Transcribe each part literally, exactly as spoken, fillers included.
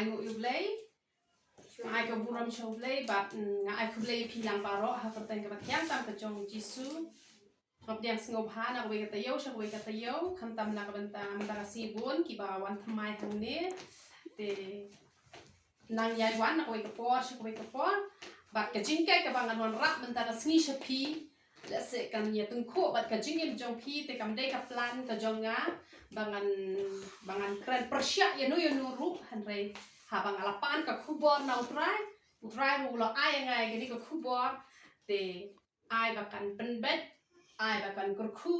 Ngu ïa u Blei. Nga ai ka burom sha u Blei bad nga ai khublei ïa phi lang baroh ha ka kyrteng kaba thiang tam ka jong u Jisu. Ngap diang sngewbha na kawei ka taïew sha kawei ka taïew, khamtam na ka bynta mynta ka sngi bun kiba wan thymmai hangne. Te nang ïai wan na kawei ka por sha kawei ka por. Bad ka jinghikai kaba ngan wanrah mynta ka sngi sha phi, lehse kan ïa tyngkhuh bad ka jingim jong phi, te kam dei ka plan ka jong nga ba ngan, ba ngan kren pyrshah ïano ïano ruh, hynrei haba nga la pan ka khubor na u Trai, u Trai ruh u la ai ïa nga ïa kane ka khubor, te ai ba kan pynbeit, ai ba kan kyrkhu,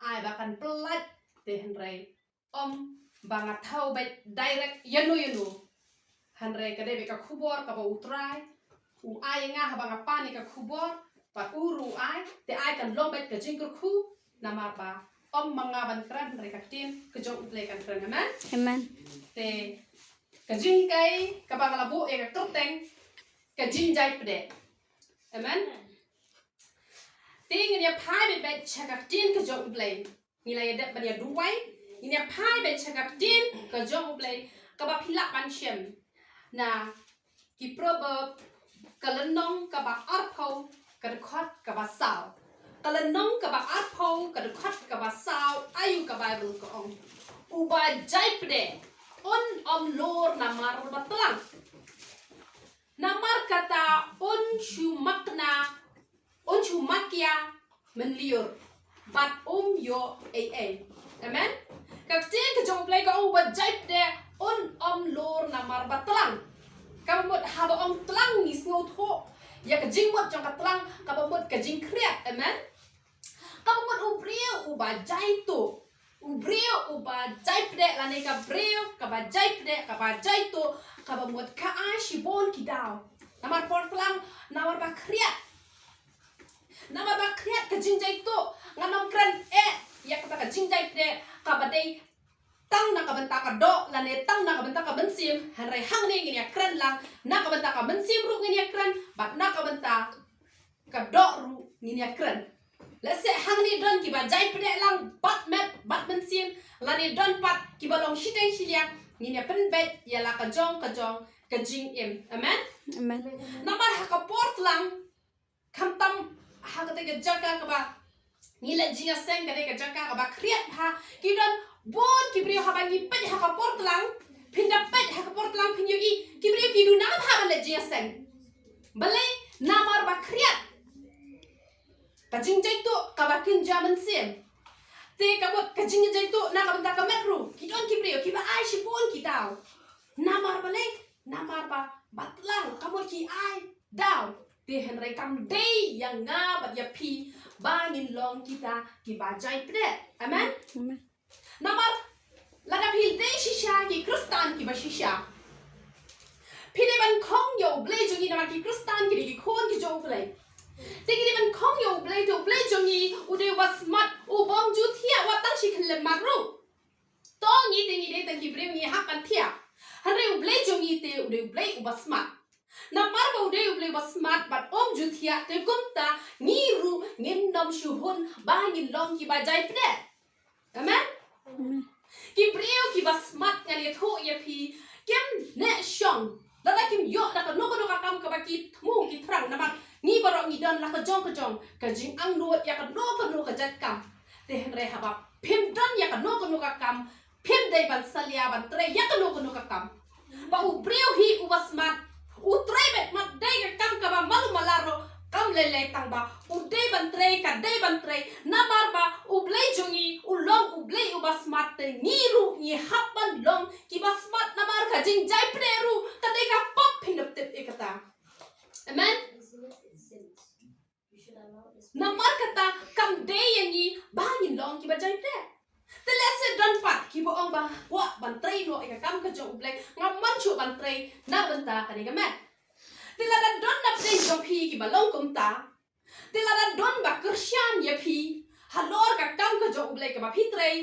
ai ba kan pyllait, te hynrei ym ba nga thew beit direct ïano ïano. Hynrei ka dei beit ka khubor kaba u Trai u ai ïa nga haba nga pan ïa ka khubor, bad u ruh u ai, te ai kan long beit ka jingkyrkhu, namar ba ym ma nga ban kren hynrei ka ktien ka jong u Blei kan kren. Amen. Amen. Te ka jinghikai kaba nga la buh ïa ka kyrteng ka jingjai pdeh. Amen. Te ngin ïa phai beit beit sha ka ktien ka jong u Blei. Ngi la ïa dep ban ïa duwai, ngin ïa phai beit sha ka ktien ka jong u Blei kaba phi lah ban shem na ki Proverb ka lynnong kaba arphew ka dkhot kaba saw. Ka lynnong kaba arphew ka dkhot kaba saw, aiu ka Baibl ka ong: Uba jai pdeh un ym lur namar ba tlang. Namar kata un shu makna, un shu makia mynliur bad um ïoh ei ei. Amen. Ka ktien ka jong u Blei ka ong uba jai pdeh un ym lur namar ba tlang. Ka mut haba ong tlang ngi sngewthuh ïa ka jingmut jong ka tlang, kaba mut ka jingkhriat. Amen. Kaba mut u briew uba jai tuh, u briew uba jai pdeh lane ka briew kaba jai pdeh kaba jai tuh, kaba mut ka ai shibun ki daw. Namar por tlang, namar ba khriat. Namar ba khriat ka jingjai tuh, ngan ym kren eh ïa kata ka jingjai pdeh kaba dei tang na ka bynta ka doh lane tang na ka bynta ka mynsiem, hynrei hangne ngin ïa kren lang na ka bynta ka mynsiem ruh ngin ïa kren, bad na ka bynta ka doh ruh ngin ïa kren. Lehse hangne don kiba jai pdeh lang bad met bad mynsiem, lane don pat kiba long shiteng shiliang, ngin ïa pynbeit ïa la ka jong ka jong ka jingim. Amen. Amen. Namar ha ka por tlang, khamtam ha kata ka jaka kaba ngi leit jingïaseng, ka dei ka jaka kaba khriat bha. Ki don bun ki briew, haba ngi peit ha ka por tlang, phin da peit ha ka por tlang phin ïohi ki briew ki duna bha ban leit jingïaseng. Balei? Namar ba khriat. Ka jingjai tuh kaba kynja mynsiem. Te ka mut ka jingjai tuh na ka bynta ka met ruh, ki don ki briew kiba ai shibun ki daw. Namar balei? Namar ba, ba tlang, ka mut ki ai daw. Te hynrei kam dei ïa nga bad ïa phi ba ngin long kita kiba jai pdeh. Amen. Amen. Namar lada phi dei shisha ki Khristan kiba shisha, phi dei ban khong ïa u Blei jong ngi, namar ki Khristan ki dei ki khun ki jong u Blei. Te ngi dei ban khong ïa u Blei, te u Blei jong ngi u dei uba smat, u bym ju thiah wat tang shi khyllipmat ruh. To ngi te ngi dei tang ki briew, ngi hap ban thiah. Hynrei u Blei jong ngi te u dei u Blei uba smat. Namar ba u dei u Blei uba smat bad um ju thiah, te kumta ngi ruh ngin ym shu hun ba ngin long kiba jai pdeh. Amen. Amen. Ki briew kiba smat, ngan ïathuh ïa phi, kim neh shong lada kim ïoh da kano kano ka kam kaba ki thmu ki thrang, namar ngi baroh ngi don la ka jong ka jong ka jingangnud ïa kano kano ka jait kam. Te hynrei haba phim don ïa kano kano ka kam, phim dei ban salia ban trei ïa kano kano ka kam. Ba u briew hi uba smat, u trei beit, mat dei ka kam kaba malu mala ruh kam lei lei, tang ba u dei ban trei, ka dei ban trei. Namar ba u Blei jong ngi u long u Blei uba smat, te ngi ruh ngi hap ban long kiba smat, namar ka jingjai pdeh ruh ka dei ka pap, phin da tip ïa kata. Amen. Namar kata kam dei ïa ngi ba ngin long kiba jai pdeh. Te lehse don pat kiba ong ba kwah ban trei noh ïa ka kam ka jong u Blei, ngam mon shuh ban trei na bynta kane ka met. Te lada don na pdeng jong phi kiba long kumta, te lada don ba kyrshan ïa phi halor ka kam ka jong u Blei kaba phi trei,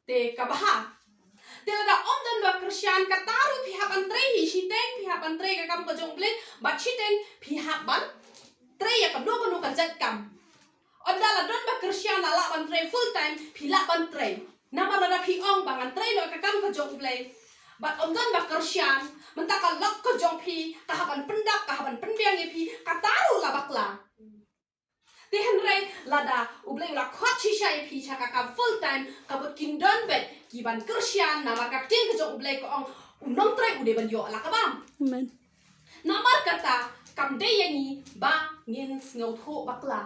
te kaba ha. Te lada ym don ba kyrshan, kata ruh phi hap ban trei hi, shiteng phi hap ban trei ka kam ka jong u Blei, bad shiteng phi hap ban trei ïa kano kano ka jait kam. Ynda la don ba kyrshan, la lah ban trei full time, phi lah ban trei. Namar lada phi ong ba ngan trei noh ka kam ka jong u Blei, Bad ym don ba kyrshan, mynta ka lok ka jong phi, ka hap ban pyndap, ka hap ban pynbiang ïa phi, kata ruh la bakla. Te hynrei lada U Blei u la khot shisha ïa phi sha ka kam full time, ka mut kin don beit ki ban kyrshan, namar ka ktien ka jong U Blei ka ong, u nongtrei u dei ban ïoh la ka bam. Amen. Namar kata, kam dei ïa ngi ba ngin sngewthuh bakla.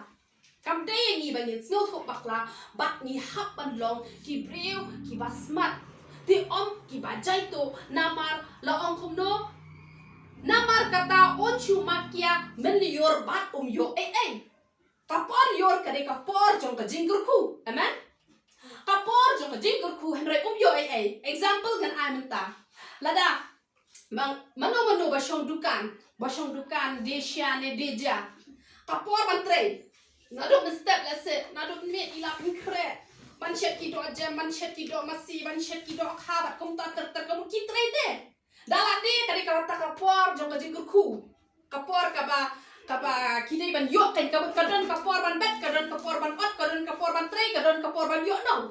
Kam dei ïa ngi ba ngin sngewthuh bakla, bad ngi hap ban long ki briew ki ba smat. Te ym ki ba jaituh, namar la ong kumno? Namar kata un shu makia mynleit ïor bad um ïoh ei ei. Ka por ïor ka dei ka por jong ka jingkyrkhu. Amen. Ka por jong ka jingkyrkhu hynrei um ïoh ei ei. Example ngan ai mynta. Lada Bang, mano mano ba shong dukan, ba shong dukan, dei sha ne dei ja. Ka por ban trei. Naduh mynstep lehse, naduh mynmiet i la pynkhreh. Ban shet ki doh jem, ban shet ki doh masi, ban shet ki doh kha, bad kumta ter ter ka mut ki trei de. Da la dei ka dei kata ka por jong ka jingkyrkhu. Ka por kaba, kaba ki dei ban ïoh kein, ka mut ka don ka por ban bet, ka don ka por ban ot, ka don ka por ban trei, ka don ka por ban ïoh nong.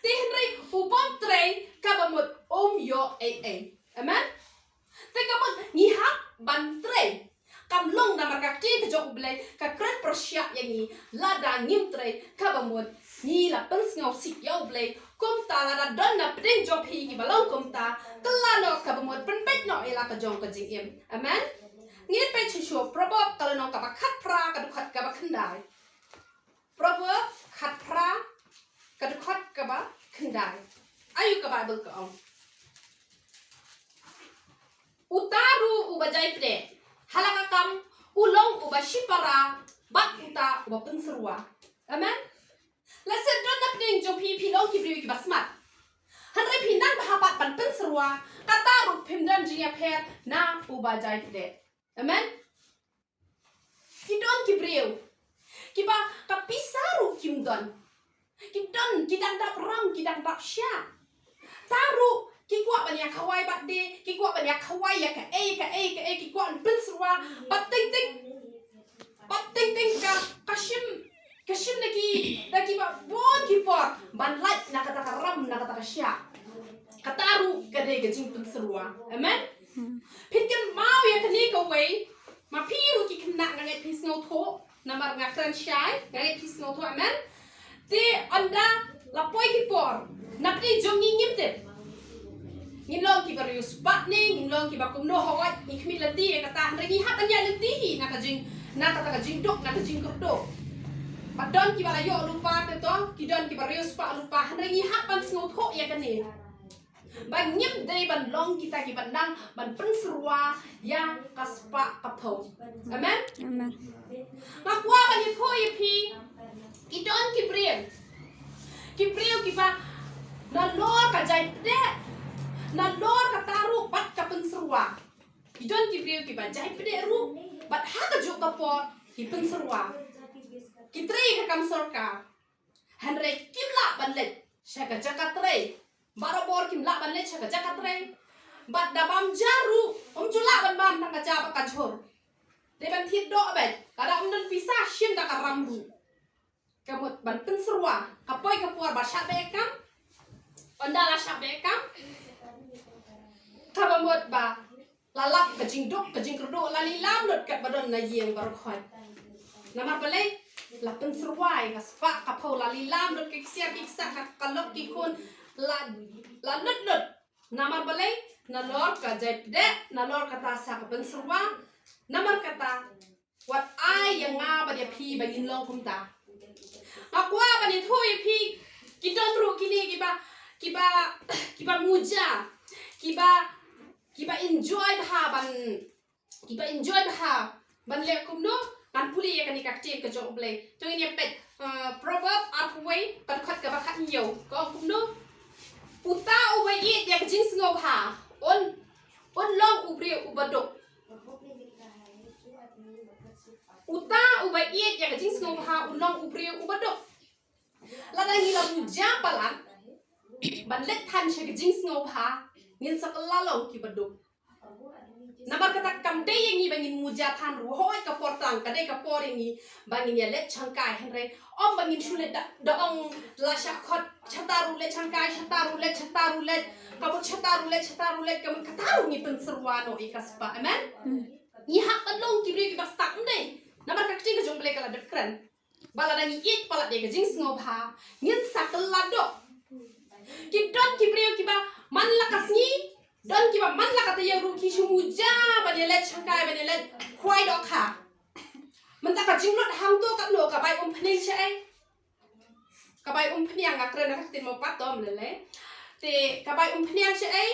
Te hynrei u bym trei kaba mut um ïoh ei ei. Amen. Te ka mut ngi hap ban trei. Kam long namar ka ktien ka jong U Blei ka kren pyrshah ïa ngi, lada ngim trei kaba mut ngi la pynsngewsih ïa U Blei. Kumta lada don na pdeng jong phi kiba long kumta, kylla noh kaba mut pynbeit noh ïa la ka jong ka jingim. Amen. Ngin peit shuh shuh Proverb ka lynnong kaba khatphra ka dkhot kaba khyndai. Proverb khatphra ka dkhot kaba khyndai. Aïu ka Baibl ka ong? Uta ruh uba jai pdeh ha la ka kam u long uba shipara bad uta uba pynsyrwa. Amen. Lehse don na pdeng jong phi phi long ki briew kiba smat. Hynrei phi nang bha pat ban pynsyrwa, kata ruh phim don jingïapher na uba jai pdeh. Amen. Ki don ki briew kiba ka pisa ruh kim don. Ki don, ki dang dap ram, ki dang dap shyiap. Ta ruh ki kwah ban ïa khawai bad de, ki kwah ban ïa khawai ïa kaei kaei kaei, ki kwah ban pynsyrwa. Bad teng teng, bad teng teng ka, ka shim, ka shim da ki, da kiba bun ki por ban lait na kata ka ram, na kata ka shyiap. Kata ruh ka dei ka jingpynsyrwa. Amen. Phin kynmaw ïa kane kawei, ma phi ruh ki khynnah, nga ngeit phi sngewthuh, namar nga kren shai, nga ngeit phi sngewthuh. Amen. Te ynda la poi ki por, na pdeng jong ngi ngim tip. Ngin long kiba riewspah ne ngin long kiba kumno, hooid ngi khmih lynti ïa kata, hynrei ngi hap ban ïaid lynti hi na ka jing, na kata ka jingduk, na ka jingkyrduh. Ba don kiba la ïoh lypa te to, ki don kiba riewspah lypa, hynrei ngi hap ban sngewthuh ïa kane. Ba ngim dei ban long kita kiba nang ban pynsyrwa ïa ka spah ka phew. Amen. Amen. Nga kwah ban ïathuh ïa phi, ki don ki briew, ki briew kiba nalor ka jai pdeh, nalor kata ruh bad ka pynsyrwa. Ki don ki briew kiba jai pdeh ruh bad ha kajuh ka por ki pynsyrwa. Ki trei ka kam sorkar. Hynrei kim lah ban leit sha ka jaka trei. Barabor kim lah ban leit sha ka jaka trei. Bad da bam ja ruh, um ju lah ban bam tang ka ja bad ka jhur. Dei ban thied doh beit. Lada um don pisa, shim da ka ram ruh. Ka mut ban pynsyrwa, ka poi ka por ba shah beh kam. Ynda la shah beh kam, kaba mut ba la lap ka jingduk, ka jingkyrduh, la lilam lut katba don na ïing baroh khoit. Namar balei? La pynsyrwa ïa ka spah ka phew, la lilam lut ki ksiar ki ksah, ka, ka lok ki khun, la, la lut lut. Namar balei? Nalor ka jai pdeh, nalor kata sa ka pynsyrwa. Namar kata, wat ai ïa nga bad ïa phi ba ngin long kumta. Nga kwah ban ïathuh ïa phi, ki don ruh kine kiba, kiba, kiba muja, kiba, kiba enjoy bha ban, kiba enjoy bha ban leh kumno, ngan pule ïa kane ka ktien ka jong U Blei. To ngin ïa peit, uh, Proverb arphew wei, ka dkhot kaba khathynñiew. Ka ong kumno? Uta uba ïeit ïa ka jingsngewbha, un, un long u briew uba duk. Uta uba ïeit ïa ka jingsngewbha un long u briew uba duk. Lada ngi la muja palat ban leit than sha ka jingsngewbha, ngin sa kylla long kiba duk. Namar kata kam dei ïa ngi ba ngin muja than ruh, hooid ka por tang ka dei ka por ïa ngi ba ngin ïa leit shangkai, hynrei ym ba ngin shu leit da, da ong la shah khot shata ruh leit shangkai, shata ruh leit, shata ruh leit, ka mut shata ruh leit, shata ruh leit, ka mut kata ruh ngi pynsyrwa noh ïa ka spah. Amen. Ngi hap ban long ki briew kiba stad, ym dei? Namar ka ktien ka jong U Blei ka la dep kren ba lada ngi ïeit palat ïa ka jingsngewbha, ngin sa kylla doh. Ki don ki briew kiba man la ka sngi, don kiba man la ka taïew ruh ki shu muja ban ïa leit shangkai, ban ïa leit khwai dohkha. Mynta ka jinglut hangto katno, ka bai umphniang shaei? Ka bai umphniang, nga kren na ka ktien Mawpat, to ym lei lei. Te ka bai umphniang shaei?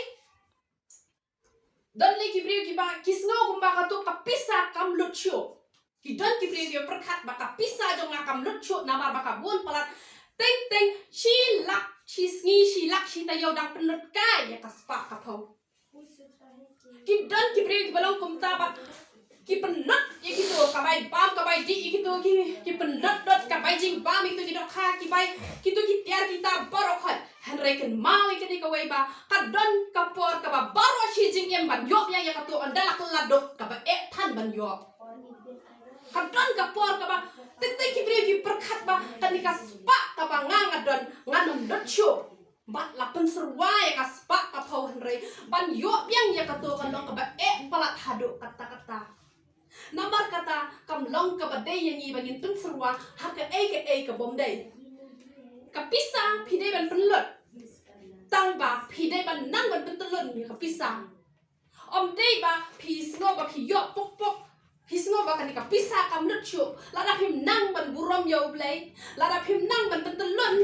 Don lei ki briew kiba ki sngew kumba kato ka pisa kam lut shuh. Ki don ki briew kiba pyrkhat ba ka pisa jong nga kam lut shuh namar ba ka bun palat. Teng teng shi lak shi sngi, shi lak shi taïew dang pynlut kai ïa ka spah ka phew. Ki don ki briew kiba long kumta ba ki pynlut ïa kito, ka bai bam, ka bai dih ïa kito, ki, ki pynlut dot, ka bai jingbam ïa kito ki dohkha, ki bai, kito ki tiar kita baroh khoit. Hynrei kynmaw ïa kane kawei ba ka don ka por kaba baroh shi jingim ban ïoh biang ïa kato, ynda la kylla doh kaba eh than ban ïoh. Ka don ka por kaba teng teng ki briew ki pyrkhat ba kane ka spah kaba nga nga don ngan ym dot shuh. Bad la pynsyrwa ïa ka spah ka phew, hynrei ban ïoh biang ïa kato ka long kaba eh palat haduh katta katta. Namar kata kam long kaba dei ïa ngi ba ngin pynsyrwa ha kaei kaei ka bym dei. Ka pisa phi dei ban pynlut, tang ba phi dei ban nang ban pyntyllun ïa ka pisa. Ym dei ba phi sngew ba phi ïoh pok pok, phi sngew ba kane ka pisa kam lut shuh. Lada phim nang ban burom ïa U Blei, lada phim nang ban pyntyllun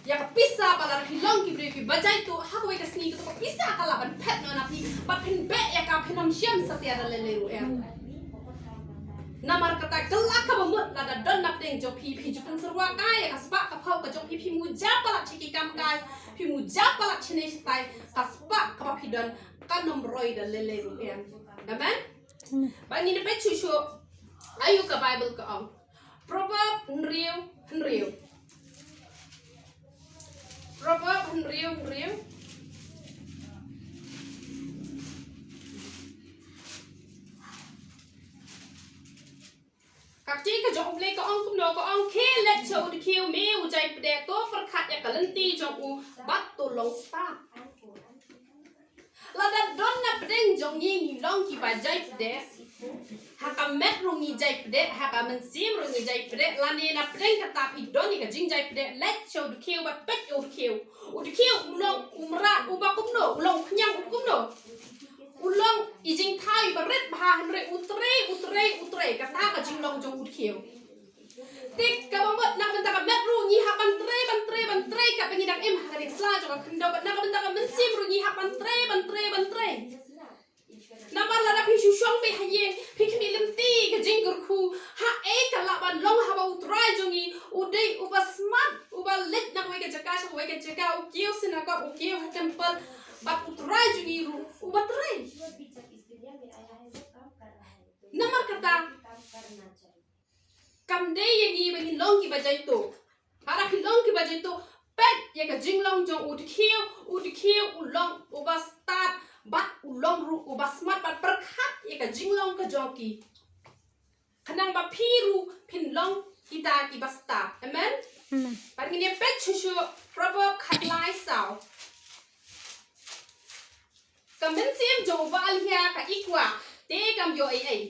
ïa ka pisa, ba lada phi long ki briew kiba jaituh, ha kawei ka sngi kato ka pisa ka lah ban phet noh na phi, bad phin beh ïa ka, phin ym shim satia da lei lei ruh em. Namar kata, kylla kaba mut lada don napdeng jong phi, phi ju pynsyrwa kai ïa ka spah ka phew ka jong phi, phi muja palat sha ki kam kai, phi muja palat shane shatai, ka spah kaba phi don kan ym roi da lei lei ruh em. Amen. Ba ngin peit shuh shuh aïu ka Baibl ka ong. Proverb hynriew hynriew. Proverb hynriew hynriew. Ka ktien ka jong U Blei ka ong kumno, ka ong, khie leit sha u dkhiew, me u jaipdeh, to pyrkhat ïa ka lynti jong u bad to long stad. Lada don napdeng jong ngi ngi long kiba jaipdeh, ha ka met ruh ngi jaipdeh, ha ka mynsiem ruh ngi jaipdeh, lane napdeng kata phi don ïa ka jingjaipdeh, leit sha u dkhiew bad peit ïa u dkhiew. U dkhiew u long u mrad uba kumno, u long u khñiang uba kumno? U long i jingthaw iba rit bha, hynrei u trei, u trei, u trei, kata ka jinglong jong u dkhiew. Te kaba mut na ka bynta ka met ruh ngi hap ban trei, ban trei, ban trei, katba ngi dang im ha ka dieng sla jong ka khyndew, bad na ka bynta ka mynsiem ruh ngi hap ban trei, ban trei, ban trei. Namar lada phi shu shong beit ha ïing, phi khmih lynti ka jingkyrkhu, haei ka lah ban long haba u Trai jong ngi u dei uba smat, uba leit na kawei ka jaka sha kawei ka jaka, u kiew synagog, u kiew ha temple, bad u Trai jong ngi ruh uba trei. Namar kata, kam dei ïa ngi ba ngin long kiba jaituh. Lada phi long kiba jaituh, peit ïa ka jinglong jong u dkhiew, u dkhiew u long uba stad, bad u long ruh uba smat, bad pyrkhat ïa ka jinglong ka jong ki. Khnang ba phi ruh phin long kita kiba stad. Amen? Amen. Bad ngin ïa peit shuh shuh Proverb khatlai saw. Ka mynsiem jong u bahalehia ka i kwah, te kam ïoh ei ei.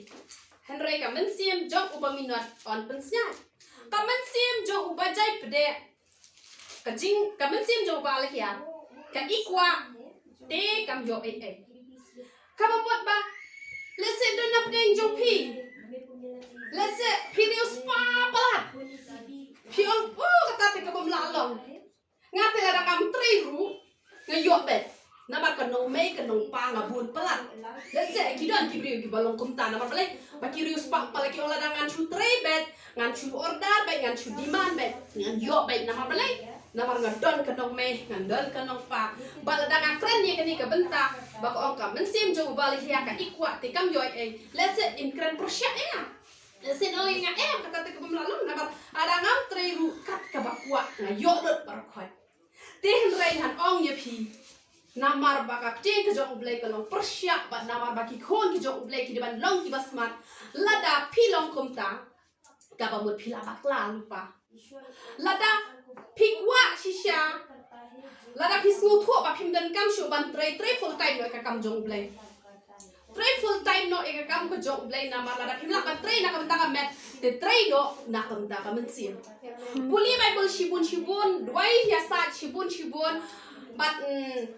Hynrei ka mynsiem jong u baminot yn pynsngiat. Ka mynsiem jong u bajaipdeh, ka jing, ka mynsiem jong u bahalehia ka i kwah, te kam ïoh ei ei. Kaba mut ba, lehse don napdeng jong phi, lehse phi riewspah palat. Phi ong, oh, kata te ka bym lah long. Nga te lada ngam trei ruh nga ïoh beit. Namar ka nongmei ka nongpa nga bun palat. Lehse ki don ki briew kiba long kumta, namar balei? Ba ki riewspah palat ki ong lada ngan shu trei beit, ngan shu order beit, ngan shu demand beit, ngan ïoh beit. Namar balei? Namar nga don ka nongmei, ngan don ka nongpa. Bad lada nga kren ïa kane ka bynta ba ka ong ka mynsiem jong u bahalehia ka i kwah te kam ïoh ei ei, lehse in kren pyrshah ïa nga. Lehse in ong ïa nga, em, kata te ka bym lah long, namar lada ngam trei ruh kat kaba kwah nga ïoh lut baroh khoit. Te hynrei ngan ong ïa phi, Namar ba ka ktien ka jong U Blei ka long pyrshah, bad namar ba ki khun ki jong U Blei ki dei ban long kiba smat. Lada phi long kumta, kaba mut phi la bakla lypa. Lada phi kwah shisha, lada phi sngewthuh ba phim donkam shuh ban trei, trei full time noh ïa ka kam jong U Blei. Trei full time noh ïa ka kam ka jong U Blei, namar lada phim lah ban trei na ka bynta ka met, te trei noh na ka bynta ka mynsiem. Pule Baibl shibun shibun, duwai ïasaid shibun shibun, bad, mm,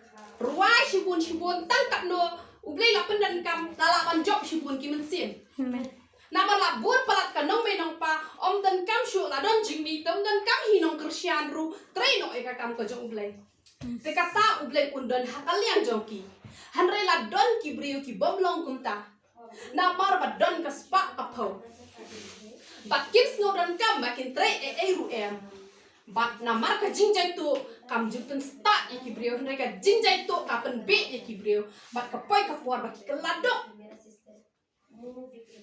rwai shibun shibun, tang katno U Blei la pyndonkam, la lah ban jop shibun ki mynsiem. Amen. Namar la bun palat ka nongmei nongpa, ym donkam shuh, la don jingmih, ym donkam hi nongkyrshan ruh, trei noh ïa ka kam ka jong U Blei. Te kata U Blei un don ha ka liang jong ki. Hynrei la don ki briew ki bym long kumta. Namar ba don ka spah ka phew. Bad kim sngew donkam ba kin trei ei ei ruh em. Bad namar ka jingjaituh kam ju pynstad ïa ki briew, hynrei ka jingjaituh ka pynbeit ïa ki briew. Bad ka poi ka por ba ki kylla duk.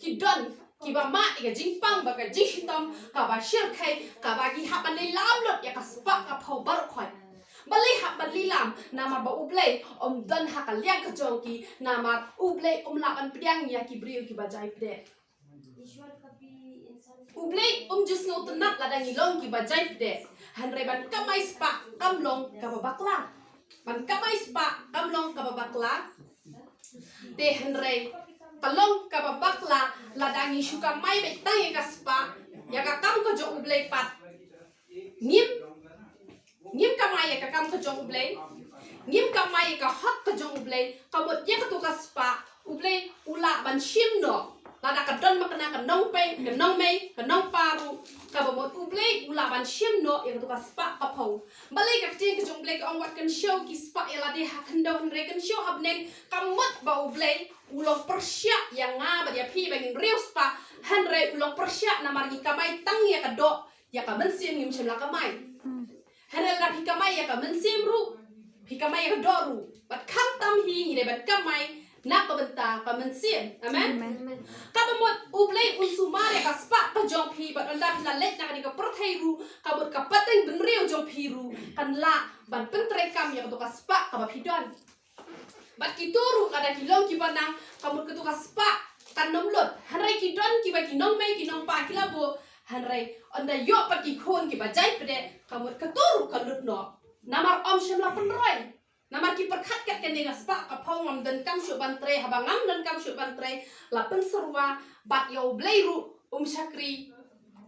Ki don kiba mad ïa ka jingpang bad ka jingshitom kaba shyrkhei, kaba ki hap ban leit lam lut ïa ka spah ka phew baroh khoit. Balei hap ban leit lam? Namar ba U Blei um don ha ka liang ka jong ki, namar U Blei um lah ban pdiang ïa ki briew kiba jai pdeh. U Blei um ju sngewtynnat lada ngi long kiba jai pdeh. Hynrei ban kamai spah kam long kaba bakla. Ban kamai spah kam long kaba bakla. Te hynrei ka long kaba bakla lada ngi shu kamai beit tang ïa ka spah, ïa ka kam ka jong U Blei pat. Ngim, ngim kamai ïa ka kam ka jong U Blei. Ngim kamai ïa ka hok ka jong U Blei. Ka mut ïa katu ka spah U Blei u lah ban shim noh. Lada ka don ma kane ka nongpei, ka nongmei, ka nongpa ruh, kaba mut U Blei u lah ban shim noh ïa katu ka spah ka phew. Balei ka ktien ka jong U Blei ka ong wat kynshew ki spah ïa lade ha khyndew, hynrei kynshew ha bneng. Ka mut ba U Blei u long pyrshah ïa nga bad ïa phi ba ngin riewspah, hynrei u long pyrshah namar ngi kamai tang ïa ka doh, ïa ka mynsiem ngim shym la kamai. Hynrei lada phi kamai ïa ka mynsiem ruh, phi kamai ïa ka doh ruh. Bad khamtam hi ngi dei ban kamai na ka bynta ka mynsiem. Amen. Amen. Kaba mut U Blei un sumar ïa ka spah ka jong phi, bad ynda phi la leit na kane ka pyrthei ruh, ka mut ka pateng bynriew jong phi ruh kan lah ban pyntreikam ïa katu ka spah kaba phi don. Bad kito ruh lada ki long kiba nang, ka mut katu ka spah kan ym lut. Hynrei ki don kiba ki nongmei ki nongpa ki la buh. Hynrei ynda ïoh pat ki khun kiba jai pdeh, ka mut katu ruh ka lut noh. Namar ym shym la pynroi. Namar ki pyrkhat kat kane ka spah ka phew ngam donkam shuh ban trei, haba ngam donkam shuh ban trei, la pynsyrwa, bad ïa U Blei ruh um shakri.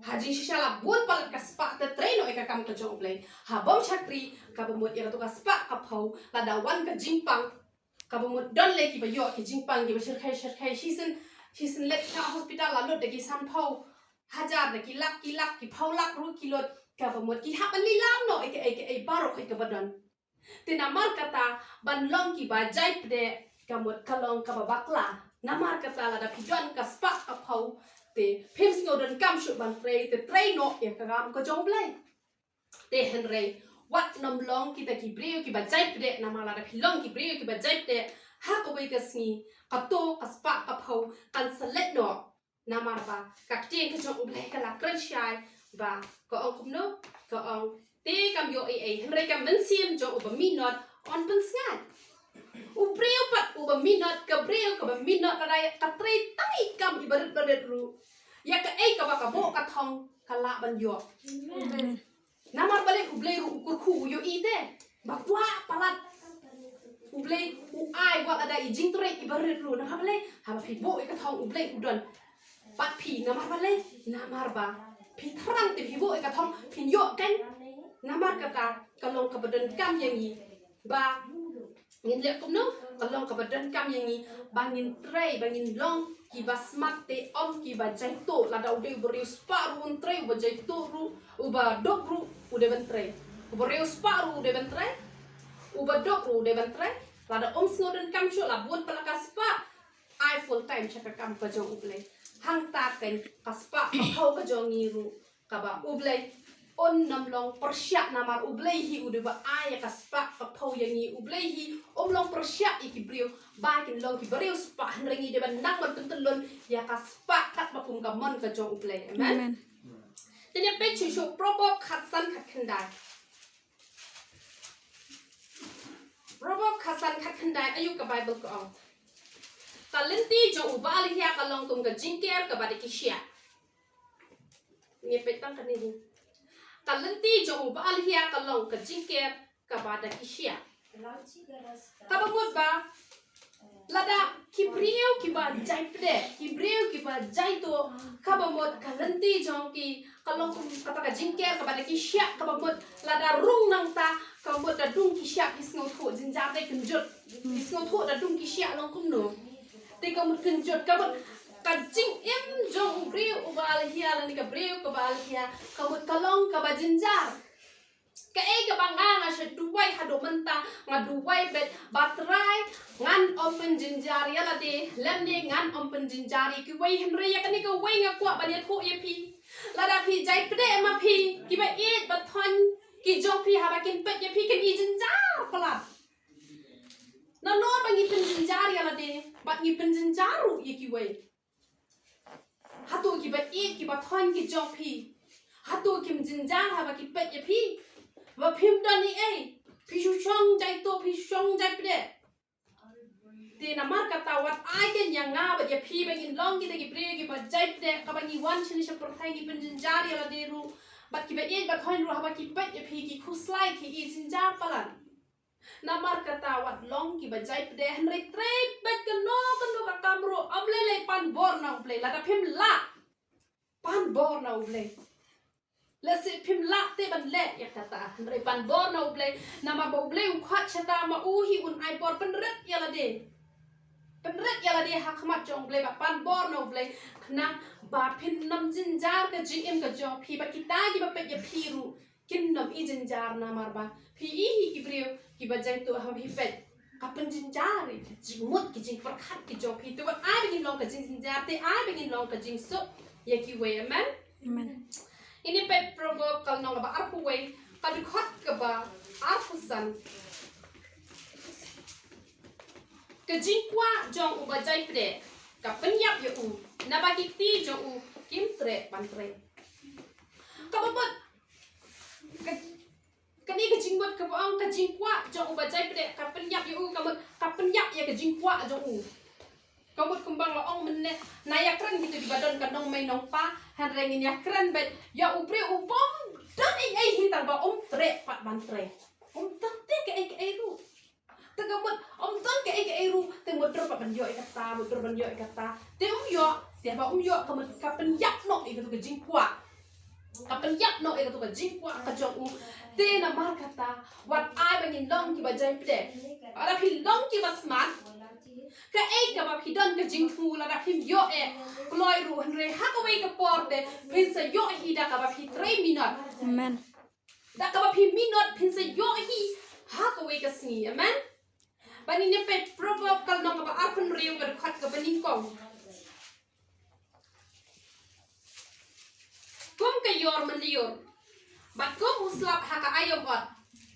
Ha jingshisha la bun palat ka spah te trei noh ïa ka kam ka jong U Blei. Haba ym shakri, kaba mut ïa katu ka spah ka phew, lada wan ka jingpang, kaba mut don lei kiba ïoh ki jingpang kiba shyrkhei shyrkhei, shisien, shisien leit ka hospital la lut da ki sanphew hajar, da ki lak, ki lak, ki phew lak ruh ki lut, kaba mut ki hap ban leit lam noh ïa kaei kaei baroh kaba don. Te namar kata ban long kiba jai pdeh ka mut ka long kaba bakla. Namar kata lada phi don ka spah ka phew te phim sngew donkam shuh ban trei, te trei noh ïa ka kam ka jong U Blei. Te hynrei wat nym long kita ki briew kiba jai pdeh, namar lada phi long ki briew kiba jai pdeh ha kawei ka sngi, kato ka spah ka phew kan sa leit noh. Namar ba ka ktien ka jong U Blei ka la kren shai ba ka ong kumno, ka ong te kam ïoh ei ei, hynrei ka mynsiem jong uba minot yn pynsngaid. U briew pat uba minot, ka briew kaba minot lada ka trei tang i kam iba rit ba rit ruh, ïa kaei kaba ka buh ka thong ka lah ban ïoh. Amen. Namar balei? U Blei ruh u kyrkhu u ïohi te ba kwah palat. U Blei u ai wat lada i jingtrei iba rit ruh. Namar balei? Haba phi buh ïa ka thong U Blei u don bad phi. Namar balei? Namar ba phi thrang te phi buh ïa ka thong phin ïoh kan. Namar kata ka long kaba donkam ïa ngi ba ngin leh kumno, ka long kaba donkam ïa ngi ba ngin trei, ba ngin long kiba smat te ym kiba jaituh. Lada u dei uba riewspah ruh un trei, uba jaituh ruh, uba duk ruh u dei ban trei. Uba riewspah ruh u dei ban trei, uba duk ruh u dei ban trei. Lada um sngew donkam shuh, la bun palat ka spah, ai full time sha ka kam ka jong U Blei. Hangta kan ka spah ka phew ka jong ngi ruh, kaba U Blei un nym long pyrshah, namar U Blei hi u dei ba ai ïa ka spah ka phew ïa ngi. U Blei hi um long pyrshah ïa ki briew ba kin long kiba riewspah, hynrei ngi dei ban nang ban pyntyllun ïa ka spah katba kum ka mon ka jong U Blei. Amen. Amen. Te ïa peit shuh shuh Proverb khatsan khatkhyndai. Proverb khatsan khatkhyndai, aiu ka Baibl ka ong. Ka lynti jong u ba alhia ka long kum ka jingker kaba da ki shiah. Ngi peit tang kane hi. Ka lynti jong u ba alhia ka long ka jingker kaba da ki shiah. Kaba mut ba lada ki briew kiba jai pdeh, ki briew kiba jai tuh, kaba mut ka lynti jong ki ka long kum kata ka jingker kaba da ki shiah, kaba mut lada rung nangta, kaba mut da dung ki shiah ki sngewthuh jynjar, te kynjut ki sngewthuh da dung ki shiah long kumno. Te ka mut kynjut, ka mut ka jingim jong u briew uba alhia lane ka briew kaba alhia, ka mut ka long kaba jynjar. Kaei kaba nga nga shu duwai haduh mynta, nga duwai beit ba Trai ngan ym pynjynjar ïa lade, lymne ngan ym pynjynjar ïa kiwei, hynrei ïa kane kawei nga kwah ban ïathuh ïa phi. Lada phi jai pdeh ma phi, kiba ïeit ba thoiñ ki jong phi haba kin peit ïa phi kin ïeit jynjar palat. Nalor ba ngi pynjynjar ïa lade, bad ngi pynjynjar ruh ïa kiwei. Hato kiba ïeit kiba thoiñ ki jong phi, hato kim jynjar haba ki peit ïa phi? Ba phim don ei ei, phi shu shong jai tuh, phi shu shong jai pdeh. Te namar kata wat ai kein ïa nga bad ïa phi ba ngin long kita ki briew kiba jai pdeh, kaba ngi wan shane sha pyrthei ngi pynjynjar ïa lade ruh, bad kiba ïeit ba thoiñ ruh haba ki peit ïa phi ki khuslai, ki ïeit jynjar palat. Namar kata wat long kiba jai pdeh, hynrei trei beit kano kano ka kam ruh, ym lei lei pan bor na U Blei. Lada phim lah, pan bor na U Blei. Lehse phim lah te ban leh ïa kata, hynrei pan bor na U Blei. Namar ba U Blei u khot shata ma u hi un ai bor, pynrit ïa lade. Pynrit ïa lade ha khmat jong U Blei bad pan bor na U Blei, khnang ba phin ym jynjar ka jingim ka jong phi bad kita kiba peit ïa phi ruh kin ym ïeit jynjar, namar ba phi hi ki briew kiba jai tuh, haba phi peit ka pynjynjar ïa ka jingmut, ka jingpyrkhat ka jong phi. Te wat ai ba ngin long ka jingjynjar, te ai ba ngin long ka jingsuk ïa kiwei. Amen. Amen. Ngin ïa peit Proverb ka lynnong kaba arphew wei, ka dkhot kaba arphew san. Ka jingkwah jong uba jai pdeh ka pynïap ïa u, naba ki kti jong u kim treh ban trei. Kaba mut ka, kane ka jingmut kaba ong ka jingkwah jong uba jai pdeh ka pynïap ïa u, ka mut ka pynïap ïa ka jingkwah jong u. Ka mut kumba nga la ong mynne, na ïakren kita kiba don ka nongmei nongpa, hynrei ngin ïakren beit ïa u briew u bym don ei ei hi tang ba um treh pat ban trei. Um don te kaei kaei ruh. Te ka mut um don kaei kaei ruh, te mutdur pat ban ïoh ïa kata, mutdur ban ïoh ïa kata. Te um ïoh, te ba um ïoh ka mut ka pynïap noh ïa katu ka jingkwah. Ka pynïap noh ïa katu ka jingkwah ka jong u. Te namar kata wat ai ba ngin long kiba jai pdeh. Lada phi long kiba smat, kaei kaba phi don ka jingthmu, lada phim ïoh eh kloi ruh, hynrei ha kawei ka por te phin sa ïoh hi da kaba phi trei minot. Amen. Da kaba phi minot phin sa ïoh hi ha kawei ka sngi. Amen. Ban ïa peit Proverb ka lynnong kaba arphew hynriew ka dkhot kaba nyngkong. Kum ka ïor mynlyiur bad kum u slap ha ka aiom ot,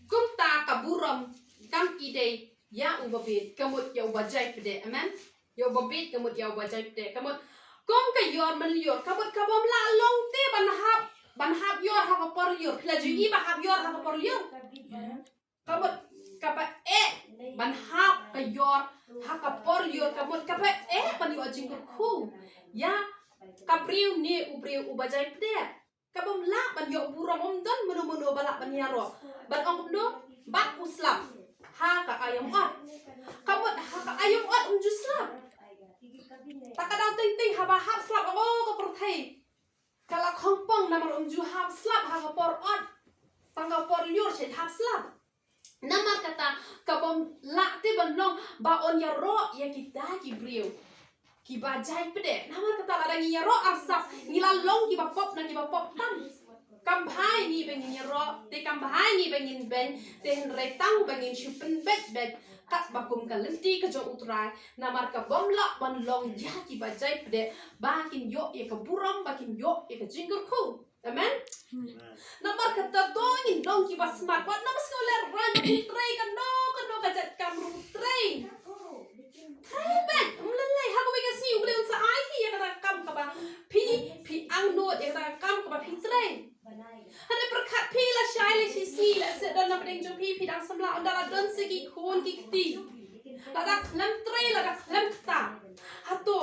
kumta ka burom kam ïadei ïa uba bieit, ka mut ïa uba jai pdeh. Amen. Ïa uba bieit ka mut ïa uba jai pdeh. Ka mut kum ka ïor mynlyiur, ka mut ka bym lah long te ban hap, ban hap ïor ha ka por lyiur. Phi la ju ïohi ba hap ïor ha ka por lyiur? Ka mut kaba eh ban hap ka ïor ha ka por lyiur, ka mut kaba eh ban ïoh jingkyrkhu ïa ka briew ne u briew uba jai pdeh. Ka bym lah ban ïoh burom, ym don mano mano ba lah ban ïaroh. Ban ong kumno? Bad u slap ha ka aiom ot. Ka mut ha ka aiom ot um ju slap. Ta ka daw teng teng haba hap slap, oh, ka pyrthei ka la khongpong namar um ju hap slap ha ka por ot. Tang ka por lyiur shen hap slap. Namar kata ka bym lah te ban long ba un ïaroh ïa kita ki briew kiba jai pdeh. Namar kata lada ngi ïaroh arsap ngi la long kiba pop na kiba pop tam. Kam bha ïa ngi ba ngin ïaroh, te kam bha ïa ngi ba ngin beiñ, te hynrei tang ba ngin shu pynbeit beit katba kum ka lynti ka jong U Trai. Namar ka bym lah ban long ïa kiba jai pdeh ba kin ïoh ïa ka burom, ba kin ïoh ïa ka jingkyrkhu. Amen. Namar kata to ngin long kiba smat. Wat nym sngew lehrain ba phi trei kano kano ka jait kam ruh, trei. Trei beit. Ym lei lei ha kawei ka sngi U Blei un sa ai phi ïa kata ka kam kaba phi, phi angnud ïa kata ka kam kaba phi trei. Hynrei pyrkhat phi, lashai lashisngi lehse don na pdeng jong phi, phi dang samla, ynda la don sa ki khun ki Lada khlem trei, lada khlem kta, hato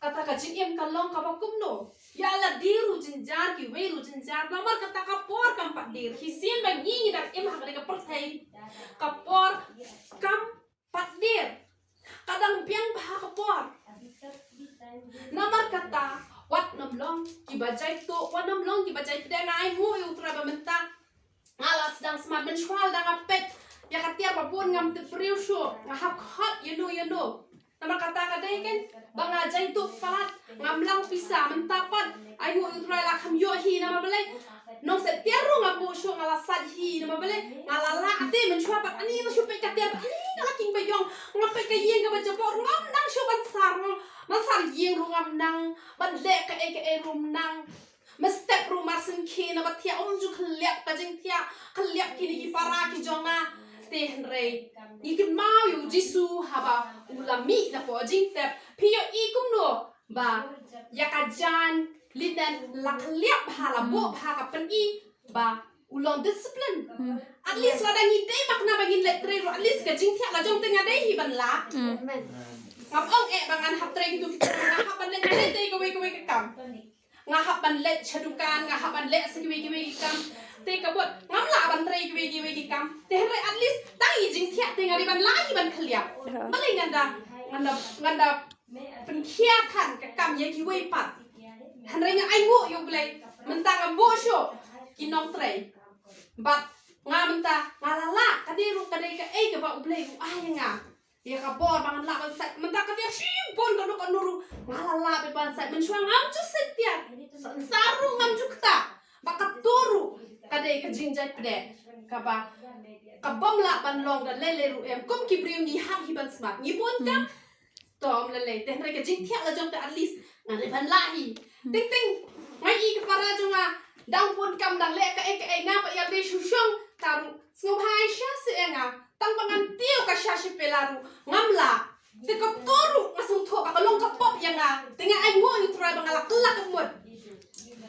kata ka jingim ka long kaba kumno? Ïa lade ruh jynjar, kiwei ruh jynjar. Namar kata ka por kam pat dier. Shisien ba ngi ngi dang im ha kane ka pyrthei, ka por kam pat dier. Ka dang biang bha ka por. Namar kata, wat nym long kiba jaituh, wat nym long kiba jaipdeh. Nga ainguh ïa U Trai ba mynta nga la sdang smat. Mynshuwa lada nga peit ïa ka tiar ba bun ngam tip briew shuh, nga hap khot ïano ïano. Namar kata ka dei kein ba nga jaituh palat, ngam lang pisa. Mynta pat ainguh ïa U Trai la kham ïoh hi, namar balei? Nongset tiar ruh ngam buh shuh, nga la sait hi, namar balei? Nga la lah te. Mynshuwa pat ani nga shu peit ka tiar, ani nga la king ba ïong, nga peit ka ïing kaba jaboh, ngam nang shuh ban sar, ngam ban sar ïing ruh ngam nang, ban leh kaei kaei ruh ngam nang. Mynstep ruh mar sngewkhia, naba thiah, um ju khylliap ka jingthiah, khylliap kine ki para ki jong nga. Te hynrei ngi kynmaw ïa U Jisu haba u la mih napoh jingtep. Phi ïohi kumno ba ïa ka jaiñ linen la khylliap bha, la buh bha, ka pyni ba u long discipline. At least lada ngi dei ma kane ba ngin leit trei ruh, at least ka jingthiah la jong te nga dei hi ban lah. Ngam ong eh ba ngan hap trei kito kito, nga hap ban leit trei te kawei kawei ka kam. Nga hap ban leit sha dukan, nga hap ban leit sha kiwei kiwei ki kam. Te ka mut ngam lah ban trei kiwei kiwei ki kam. Te hynrei at least tang ïa jingthiah te nga dei ban lah hi ban khylliap. Balei ngan da, ngan da, ngan da pynkhia than ka kam ïa kiwei pat? Hynrei nga ainguh ïa U Blei, mynta ngam buh shuh ki nongtrei. Bad nga mynta nga la lah, ka dei ruh ka dei kaei kaba U Blei u ai ïa nga. Ïa ka bor ba ngan lah ban sait. Mynta ka tiar shibun kano kano ruh nga la lah beit ban sait. Mynshuwa ngam ju sait tiar. Sa ruh ngam ju kta. Ba kato ruh ka dei ka jingjaipdeh kaba, ka bym lah ban long da lei lei ruh em. Kum ki briew ngi hap hi ban smat. Ngi bun kam. To ym lei lei. Te hynrei ka jingthiah la jong te at least nga dei ban lah hi. Teng teng nga i ki para jong nga dang bun kam, dang leh kaei kaei, nga pat ïa dei shu shong ta ruh. Sngewbha ai sha se ïa nga. Tang ba ngan tiew ka sha shi pela ruh ngam lah. Te kato ruh nga sngewthuh ba ka long ka pop ïa nga. Te nga ainguh ïa U Trai ba nga la kylla ka mut.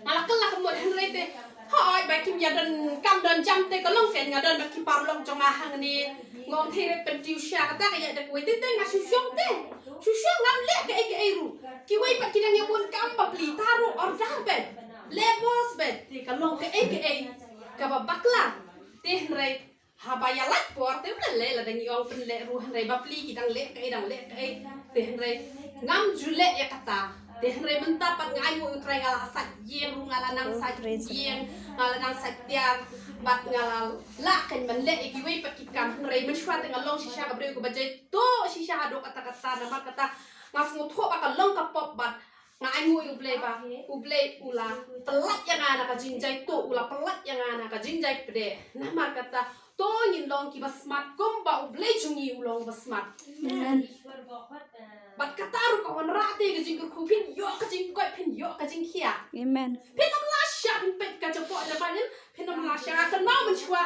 Nga la kylla ka mut hynrei te, hooid, ba kim ïa don kam don jam te ka long kein, nga don bad ki paralok jong nga hangne. Nga ong te re pyntiew sha kata ka ïa da kawei te, te nga shu shong te. Shu shong ngam leh kaei kaei ruh. Kiwei pat ki dang ïa bun kam bapli, ta ruh order beit. Leh bos beit. Te ka long kaei kaei kaba bakla. Te hynrei haba ïa lait por te, ym lei lei, lada ngi ong pynleh ruh hynrei bapli ki dang leh kaei, dang leh kaei. Te hynrei ngam ju leh ïa kata. Te hynrei mynta pat nga ainguh ïa U Trai, nga la sait ïing ruh, nga la nang sait ïing, nga la nang sait tiar. Bad nga la lah kein ban leh ïa kiwei pat ki kam. Hynrei mynshuwa te nga long shisha ka briew kaba jaituh shisha haduh katta katta, namar kata nga sngewthuh ba ka long ka pop bad nga ainguh ïa U Blei ba U Blei u la pyllait ïa nga na ka jingjaituh, u la pyllait ïa nga na ka jingjaipdeh. Namar kata to ngin long kiba smat kumba U Blei jong ngi u long ba smat. Amen. Bad kata ruh ka wanrah te ka jingkyrkhu, phin ïoh ka jingkoit, phin ïoh ka jingkhiah. Amen. Phin ym lah sha, phin peit ka jaboh jabai, phin ym lah sha. Nga kynmaw mynshuwa,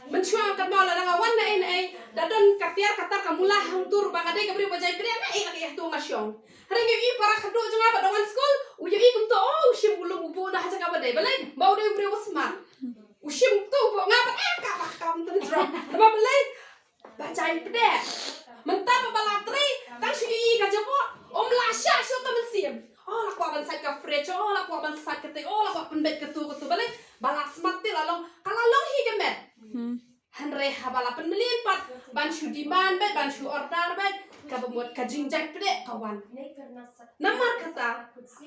mynshuwa nga kynmaw lada nga wan na ei na ei, da don ka tiar ka tar ka mula hangto, ba nga dei ka briew ba jaipdeh, nga ïeh la ka ïa to nga shong. Hynrei ngi ïohi para khadduh jong nga ba dang wan skul, u ïohi kumto, oh, u shim u lum u buh na ha jaka ba dei. Balei? Ba u dei u briew ba smat. U shim to u buh, nga ba, eh, ka ba kam tun drop. Ba balei? Ba jaipdeh. Mynta ba, ba la trei, tang shu ïohi ka jaboh, ym lah sha shuh ka mynsiem. Oh, la kwah ban sait ka fridge, oh, la kwah ban sait kata, oh, la kwah pynbeit katu katu. Balei? Ba la smat te la long, ka la long hi ka met. Hynrei haba la pynmlien pat ban shu demand beit, ban shu order beit, kaba mut ka jingjaipdeh ka wan. Namar kata,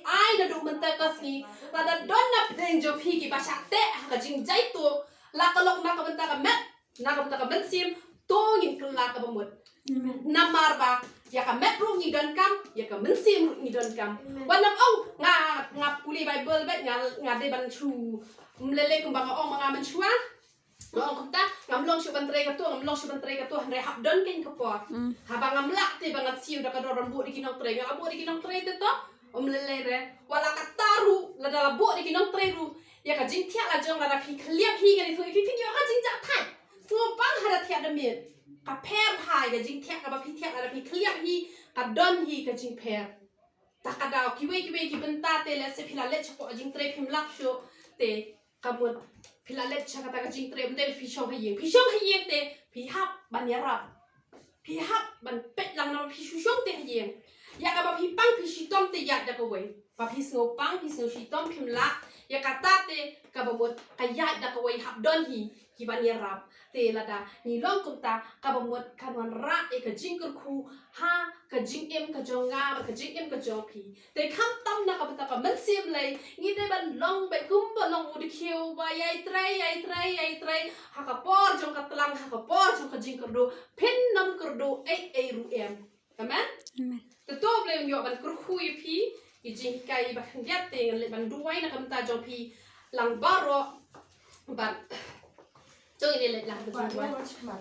ai naduh mynta ka sngi, lada don na pdeng jong phi kiba shah teh ha ka jingjaituh, la ka long na ka bynta ka met, na ka bynta ka mynsiem, to ngin kylla kaba mut. Namar ba ïa ka met ruh ngi donkam, ïa ka mynsiem ruh ngi donkam. Wat nym ong nga, nga pule Bible beit, nga, nga dei ban shu, ym lei lei kumba nga ong ma nga mynshuwa. Nga ong kumta, ngam long shuh ban trei kato, ngam long shuh ban trei kato, hynrei hap don kein ka por. Haba ngam lah te ba ngan siew da ka dor ban buh da ki nongtrei, nga la buh da ki nongtrei te to, ym lei lei re. Wat la katta ruh, lada la buh da ki nongtrei ruh, ïa ka jingthiah la jong, lada phi khylliap hi, ngan ïathuh ïa phi, phin ïoh ka jingjahthait. Sngewbang ha da thiah da miet. Ka pher bha ïa ka jingthiah kaba phi thiah, lada phi khylliap hi, ka don hi ka jingpher. Ta ka daw kiwei kiwei ki bynta te, lehse phi la leit shapoh jingtrei phim lap shuh te, ka mut phi la leit sha kata ka jingtrei, ym dei phi shong ha ïing. Phi shong ha ïing te phi hap ban ïarap. phi hap ban peit lang namar phi shu shong te ha ïing. Ïa kaba phi pang phi shitom te ïaid da kawei. Ba phi sngew pang phi sngew shitom phim lah. Ïa kata te kaba mut ka ïaid da kawei hap don hi kiban ïarap. Te lada ngi long kumta kaba mut kan wanrah ïa ka jingkyrkhu ha ka jingim ka jong nga bad ka jingim ka jong phi. Te khamtam na ka bynta ka mynsiem Blei ngi dei ban long bad kumba long u dkhiew ba ïai trei ïai trei ïai trei ha ka por jong ka tlang ha ka por jong ka jingkyrduh phin nym kyrduh ei ei ruh em. Amen. Amen. Te to Blei un ïoh ban kyrkhu ïa phi ki jinghikai ba khyndiat te ngan leit ban duwai na ka bynta jong phi lang baroh bad to ngi leit lang ba jingduwai.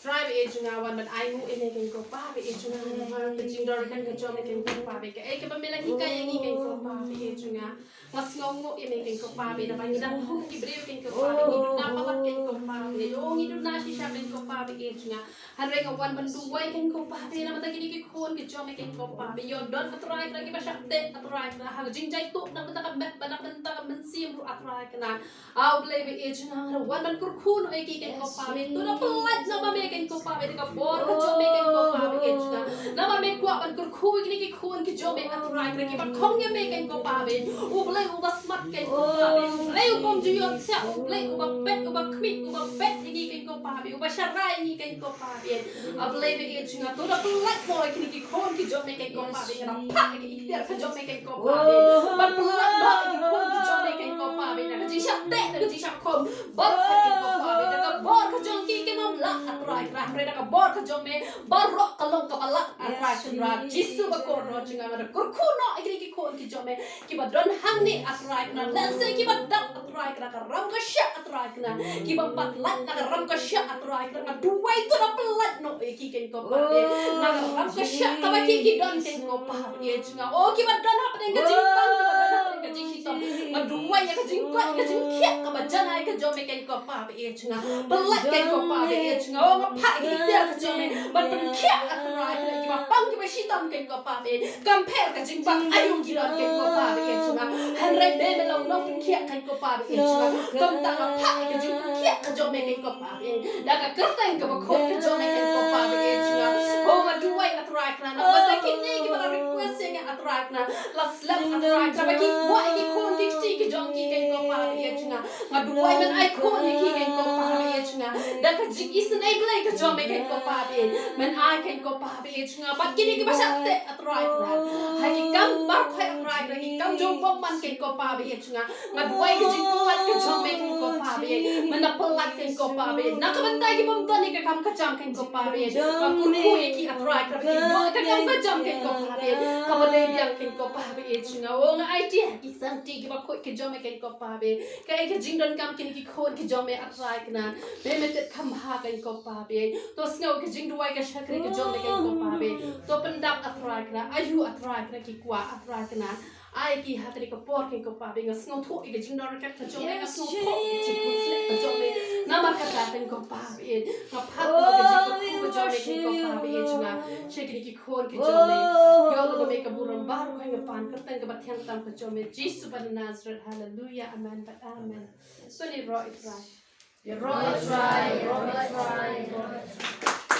Trai ba e jong nga wan ban ai nguh ïa me keiñ ko pa ba e jong nga namar ka jingdor kan ka jong me keiñ ko pa ba kaei kaba me la hikai ïa ngi keiñ ko pa ba e jong nga. Nga sngew nguh ïa me keiñ ko pa ba namar ngi dang hum ki briew keiñ ko pa ba ngi duna palat keiñ ko pa ba o ngi duna shisha keiñ ko pa ba e jong nga. Hynrei nga wan ban duwai keiñ ko pa ba namar ta kine ki khun ki jong me keiñ ko pa ba ïoh don A Trai Kynrad kiba shah teh A Trai Kynrad ha ka jingjai tuh na ka bynta ka met ba na ka bynta ka mynsiem ruh A Trai Kynrad. A U Blei ba e jong nga nga wan ban kyrkhu noh ïa ki keiñ ko pa ba. To da pynlait noh ma me keiñ ko pa ba da ka bor ka jong me keiñ ko pa ba e jong nga. Namar me kwah ban kyrkhu ïa kine ki khun ki jong me A Trai Kynrad kiba khong ïa me keiñ ko pa ba. U Blei uba smat keiñ ko pa ba. U Blei uba ym ju ïoh thiah, U Blei uba peit uba khmih uba peit ïa ngi keiñ ko pa ba. Uba sharai ïa ngi keiñ ko pa ba. A Blei ba e jong nga to da pynlait noh ïa kine ki khun ki jong me keiñ ko pa ba. Nga da phah ïa ki iktiar ka jong me keiñ ko pa ba. Ban pynlait noh ïa ki khun ki jong me keiñ ko pa ba na ka jingshah teh na ka jingshah khum. Ban pynlait keiñ ko pa ba na ka bor ka jong ki kim ym lah A Trai Kynrad hynrei na ka bor ka jong me baroh ka long kaba lah A Trai Kynrad. Jisu ba kordor jong nga nga da kyrkhu noh ïa kine ki khun ki jong me kiba don hangne A Trai Kynrad. Lehse kiba dap A Trai Kynrad ka ram ka shah A Trai Kynrad. Kiba pat lait na ka ram ka shah A Trai Kynrad nga duwai to da pynlait noh ïa ki keiñ ko pa ba. Na ka ram ka shah kaba ki ki don keiñ ko pa ba e jong nga. O kiba don hapdeng ka jingpang kiba don hapdeng ka jingshitom. Nga duwai ïa ka jingkoit ka jingkhiah kaba janai ka jong me keiñ ko pa ba e jong nga. Pynlait keiñ ko pa ba e jong nga. O nga phah ïa ki iktiar ka jong me ban pynkhiah A Trai Kynrad kiba pang kiba shitom keiñ ko pa ba. Kam pher ka jingbang aïu ki don keiñ ko pa ba e jong nga. Hynrei me me long nongpynkhiah keiñ ko pa ba e jong nga. Kumta nga phah ïa ka jingpynkhiah ka jong me keiñ ko pa ba. Da ka kyrteng kaba khot ka jong me keiñ ko pa ba e jong nga. O nga duwai A Trai Kynrad na ka bynta kine kiba la request ïa nga A Trai Kynrad. La slem A Trai Kynrad ba ki kwah ïa ki khun ki kti ki jong ki keiñ ko pa ba e jong nga. Nga duwai men ai khun ïa ki keiñ ko pa ba e jong nga. Da ka jingisynei Blei ka jong me keiñ ko pa ba. Men ai keiñ ko pa ba e jong nga. Bad kine kiba shah teh A Trai Kynrad. Ha ki kam baroh khoit A Trai Kynrad ki kam jong u bymman keiñ ko pa ba e jong nga. Nga duwai ka jingpynlait ka jong me keiñ ko pa ba. Men da pynlait keiñ ko pa ba. Na ka bynta ki bym don ïa ka kam ka jam keiñ ko pa ba. Nga kyrkhu ïa ki A Trai Kynrad ba ki don ïa ka kam ka jam keiñ ko pa ba. Kaba dei biang keiñ ko pa ba e jong nga. O nga aiti ha ki santi kiba khuid ka jong me keiñ ko pa ba. Kaei ka jingdonkam kine ki khun ki jong me A Trai Kynrad. Me me tip kham bha keiñ ko pa ba. To sngew ka jingduwai ka shakri ka jong me keiñ ko pa ba. To pyndap A Trai Kynrad. Aïu A Trai Kynrad ki kwah A Trai Kynrad. Ai ki ha kane ka por keiñ ko pa ba nga sngewthuh ïa ka jingdonkam ka jong me nga sngewthuh ïa ka jingkhuslai ka jong me. Namar kata keiñ ko pa ba nga phah ïa ka jingkyrkhu ka jong me keiñ ko pa ba ïa jong nga. Sha kine ki khun ki jong me. Ïoh na me ka burom baroh keiñ nga pan kyrteng kaba thiang tam ka jong me Jisu ba na Nazareth. Haleluya. Amen. Amen. Soni roh i Trai. Roh i Trai, roh i Trai, roh i Trai.